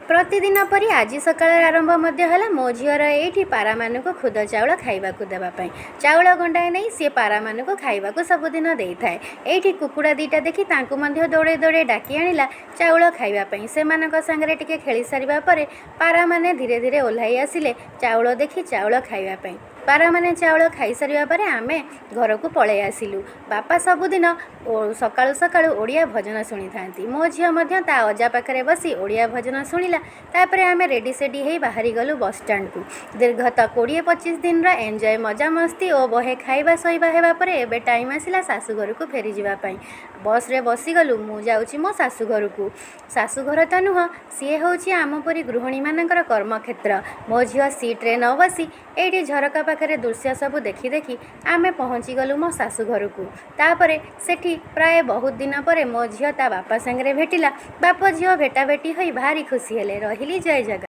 ପ୍ରତିଦିନ ପରି ଆଜି ସକାଳର ଆରମ୍ଭ ମଧ୍ୟ ହେଲା ମୋ ଝିଅର ଏଇଠି ପାରାମାନଙ୍କୁ ଖୁଦ ଚାଉଳ ଖାଇବାକୁ ଦେବା ପାଇଁ। ଚାଉଳ ଗଣ୍ଡାଏ ନେଇ ସିଏ ପାରାମାନଙ୍କୁ ଖାଇବାକୁ ସବୁଦିନ ଦେଇଥାଏ। ଏଇଠି କୁକୁଡ଼ା ଦୁଇଟା ଦେଖି ତାଙ୍କୁ ମଧ୍ୟ ଦୌଡ଼େଇ ଦୌଡ଼େଇ ଡାକି ଆଣିଲା ଚାଉଳ ଖାଇବା ପାଇଁ। ସେମାନଙ୍କ ସାଙ୍ଗରେ ଟିକେ ଖେଳି ସାରିବା ପରେ ପାରାମାନେ ଧୀରେ ଧୀରେ ଓହ୍ଲାଇ ଆସିଲେ ଚାଉଳ ଦେଖି ଚାଉଳ ଖାଇବା ପାଇଁ। ପାରାମାନେ ଚାଉଳ ଖାଇସାରିବା ପରେ ଆମେ ଘରକୁ ପଳାଇ ଆସିଲୁ। ବାପା ସବୁଦିନ ସକାଳୁ ସକାଳୁ ଓଡ଼ିଆ ଭଜନ ଶୁଣିଥାନ୍ତି। ମୋ ଝିଅ ମଧ୍ୟ ତା ଅଜା ପାଖରେ ବସି ଓଡ଼ିଆ ଭଜନ ଶୁଣିଲା। ତାପରେ ଆମେ ରେଡ଼ି ସେଡ଼ି ହେଇ ବାହାରିଗଲୁ ବସଷ୍ଟାଣ୍ଡକୁ। ଦୀର୍ଘ ତ 20-25 ଦିନର ଏନ୍ଜୟ, ମଜାମସ୍ତି ଓ ବହେ ଖାଇବା ଶୋଇବା ହେବା ପରେ ଏବେ ଟାଇମ୍ ଆସିଲା ଶାଶୁଘରକୁ ଫେରିଯିବା ପାଇଁ। ବସ୍ରେ ବସିଗଲୁ। ମୁଁ ଯାଉଛି ମୋ ଶାଶୁଘରକୁ। ଶାଶୁଘର ତ ନୁହଁ, ସିଏ ହେଉଛି ଆମ ପରି ଗୃହିଣୀମାନଙ୍କର କର୍ମକ୍ଷେତ୍ର। ମୋ ଝିଅ ସିଟ୍ରେ ନ ବସି ଏଇଠି ଝରକା ପାଖରେ ଦୃଶ୍ୟ ସବୁ ଦେଖି ଦେଖି ଆମେ ପହଞ୍ଚିଗଲୁ ମୋ ଶାଶୁଘରକୁ। ତାପରେ ସେଠି ପ୍ରାୟ ବହୁତ ଦିନ ପରେ ମୋ ଝିଅ ତା ବାପା ସାଙ୍ଗରେ ଭେଟିଲା। ବାପ ଝିଅ ଭେଟାଭେଟି ହୋଇ ଭାରି ଖୁସି ହେଲେ। ରହିଲି, ଜୟ ଜଗନ୍ନାଥ।